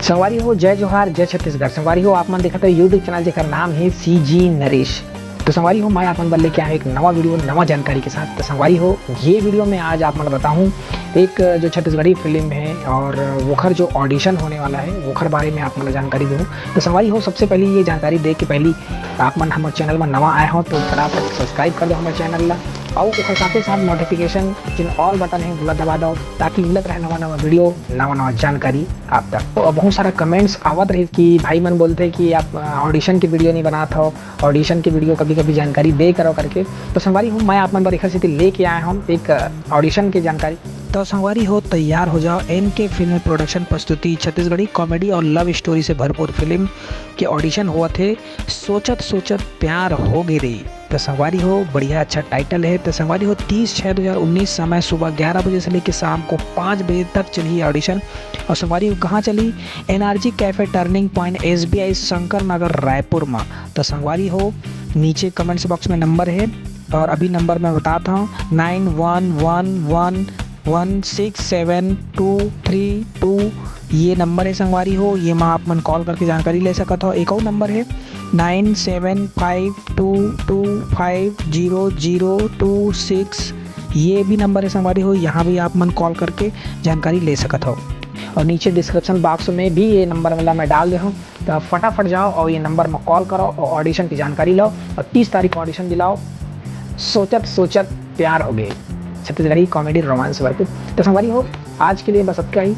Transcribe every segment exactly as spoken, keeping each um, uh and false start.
संगवारी हो, जय जोहार, जय छत्तीसगढ़। संगवारी हो, आप मन देखत हो YouTube चैनल, जेकर नाम है सीजी नरेश। तो संगवारी हो, मैं आप मन बर लेके आया हूँ एक नवा वीडियो, नवा जानकारी के साथ। तो संगवारी हो, ये वीडियो में आज आप मन बताहूँ एक जो छत्तीसगढ़ी फिल्म है और वोखर जो ऑडिशन होने वाला है, वोखर बारे में आप मन जानकारी दूँ। तो संगवारी हो, सबसे पहले ये जानकारी दे के पहले आप मन हमर चैनल में नवा आए हो तो फटाफट सब्सक्राइब कर दो हमर चैनल ला, और ओकर साथे साथ नोटिफिकेशन चिन्ह ऑल बटन है, ओला दबा दो, ताकि मिलत रहे नवा नवा वीडियो, नवा नवा जानकारी आप तक। तो बहुत सारा कमेंट्स आवत रही कि भाई मन बोलते कि आप ऑडिशन की वीडियो नहीं बनात हो, ऑडिशन की वीडियो कभी कभी जानकारी दे करो करके। तो संगवारी हो, मैं आप मन बर एखर सेती लेके आया हूँ एक ऑडिशन की जानकारी। तो संगवारी हो, तैयार हो जाओ, एनके फिल्म प्रोडक्शन प्रस्तुति छत्तीसगढ़ी कॉमेडी और लव स्टोरी से भरपूर फिल्म के ऑडिशन हुआ थे। सोचत सोचत प्यार हो गे रे। तो संगवारी हो, बढ़िया अच्छा टाइटल है। तो संगवारी हो, तीस छः दो हज़ार उन्नीस, समय सुबह ग्यारह बजे से लेके शाम को पाँच बजे तक चली ऑडिशन। और संगवारी हो, कहाँ चली? NRG cafe, turning point, SBI, Shankar Nagar, Raipur में। तो संगवारी हो, नीचे कमेंट्स बॉक्स में नंबर है और अभी नंबर मैं बताता हूँ, nine one one one one six seven two three two, ये नंबर है संगवारी हो, ये मा आप मन कॉल करके जानकारी ले सकत हो। एक और नंबर है, nine seven five two two five zero zero two six, ये भी नंबर है संगवारी हो, यहाँ भी आप मन कॉल करके जानकारी ले सकत हो। और नीचे डिस्क्रिप्शन बॉक्स में भी ये नंबर वाला मैं डाल दे हूँ, तो आप फटाफट जाओ और ये नंबर में कॉल करो और ऑडिशन की जानकारी लो और तीस तारीख को ऑडिशन दिलाओ। सोचत सोचत प्यार हो गे, छत्तीसगढ़ी कॉमेडी रोमांस भरपूर। तो संगवारी हो, आज के लिए बस अतका ही।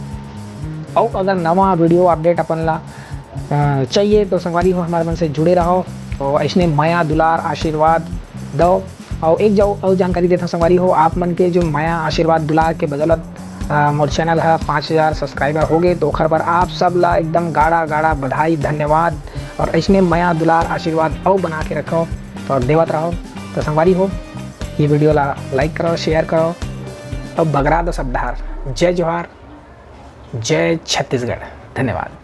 और अगर नवा वीडियो अपडेट अपन ला अ, चाहिए तो संगवारी हो, हमारे मन से जुड़े रहो और ऐसने मया दुलार आशीर्वाद दो। और एक जाओ और जानकारी देता हूँ संगवारी हो, आप मन के जो मया आशीर्वाद दुलार के बदौलत अ, मोर चैनल है पाँच हज़ार सब्सक्राइबर हो गए, तो ओखर पर आप सब ला एकदम गाड़ा गाड़ा बधाई, धन्यवाद। और ऐसने मया दुलार आशीर्वाद और बना के रखो और देवत रहो। तो संगवारी हो, ये वीडियो ला लाइक करो, शेयर करो और बगरा दो सब डहार। जय जोहार, जय छत्तीसगढ़, धन्यवाद।